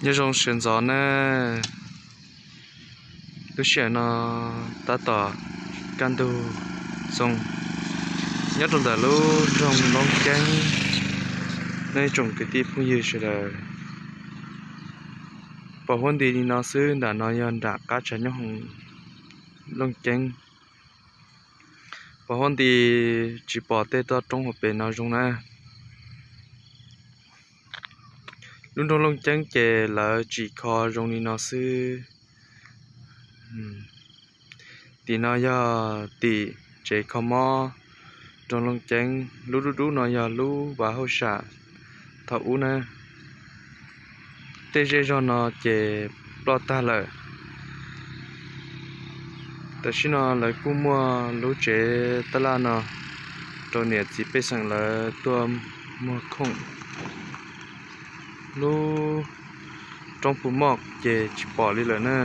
Nyob zoo sawv ntxov na, lub sij hawm no tab tom kaj ntug txoog nyob rau ntawm lub nroog Looj Ceeb. Nej tsoom kwv tij phooj ywg sawv daws, pom huab nti li no xwb, nram no yog nram qab tshav nyob hoom Looj Ceeb. Pom huab nti tsis pom tej toj roob hauv pes no zoo na. Lub nroog Looj Ceeb ces lawv tsim kho zoo li no xwb. Tim no yog tim tsev kho mob nroog Looj Ceeb. Lub dub dub no yog lub vaj hauj sam thaum ub na. Tej zej zog no ces ploj tag lawm. Tam sim no lawv kuj muaj lub tsev tab laj no rau niam txiv pej xeem lawv tuaj muag khoom. Lub roob puv moj ces tsis pom li lawm na,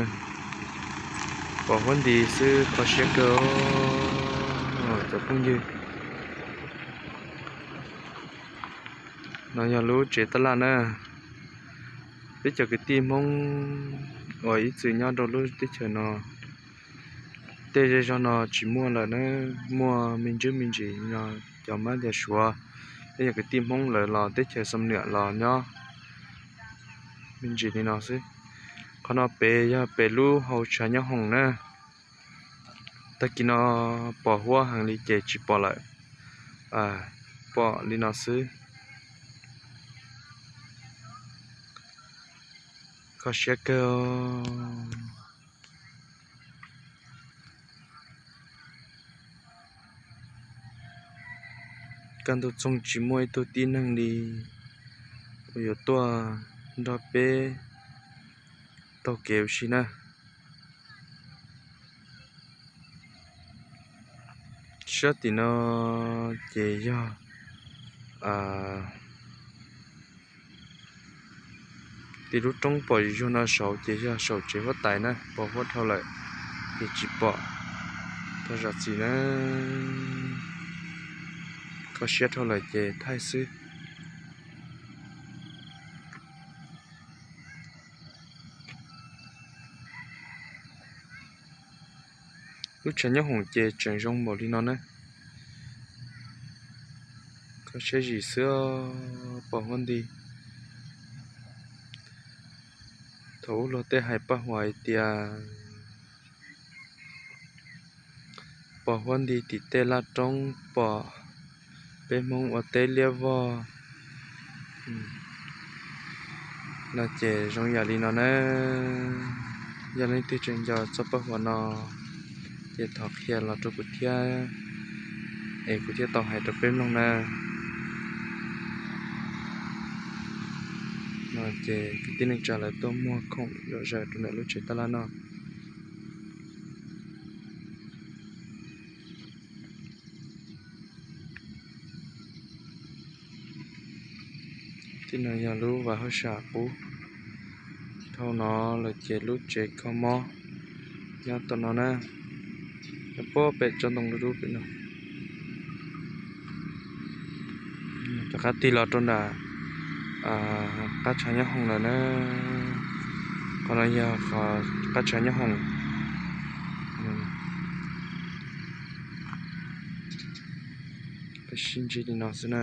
pom huab nti xwb, kho siab kawg cov phooj ywg. No yog lub tsev tab laj na. Peb cov kwv tij Hmoob uas ib txwm nyob rau lub teb chaws no, tej zej zog no tsis muaj lawm na, muaj me ntsis me ntsis no cov mab cov suav, peb cov kwv tij Hmoob lawv los teb chaws Xam Nuam los nyob me ntsis li no xwb. Qhov no pem yog pem lub hauv tshav nyob hoom na. Tag kis no pom huab heev li ces tsis pom lawm, pom li no xwb. Kho siab kawg. Kaj ntug txoog tsis muaj ib tug tib neeg li uas yuav tuaj nrog peb taug kev ua si na. Sab tim no ces yog tim lub roob pom zuj zus no saud ces yog saum tsev huab tais na, pom huab dhau lawm ces tsis pom rau zam txim na. Kho siab dhau lawm ces thaij xwb. Lub tshav nyob hoom ces tseem zoo npaum li no na. Kho siab zim xwb, pom huab nti. Thaum ub luag tej hais paj huam hais tias pom huab nti tim tej laj roob, pom peb Hmoob ua teb liab vog no ces zoo yam li no na. Yog leej twg tseem nco txoj paj huam no ces thov qhia los rau kuv thiab, es kuv thiaj tau hais rau peb mloog na. No ces kwv tij neej tsa lawv tuaj muag khoom zom zaws rau ntawm lub tsev tab laj no. Tim no yog lub vaj hauj sam qub. Dhau no lawm ces lub tsev kho mob nyob tom no na. Nyob puag pem tsob ntoo dub dub pem no. Rov qab tig los rau nram qab tshav nyob hoom lawm na. Qhov no yog qhov qab tshav nyob hoom. Peb sib ntsib li no xwb na.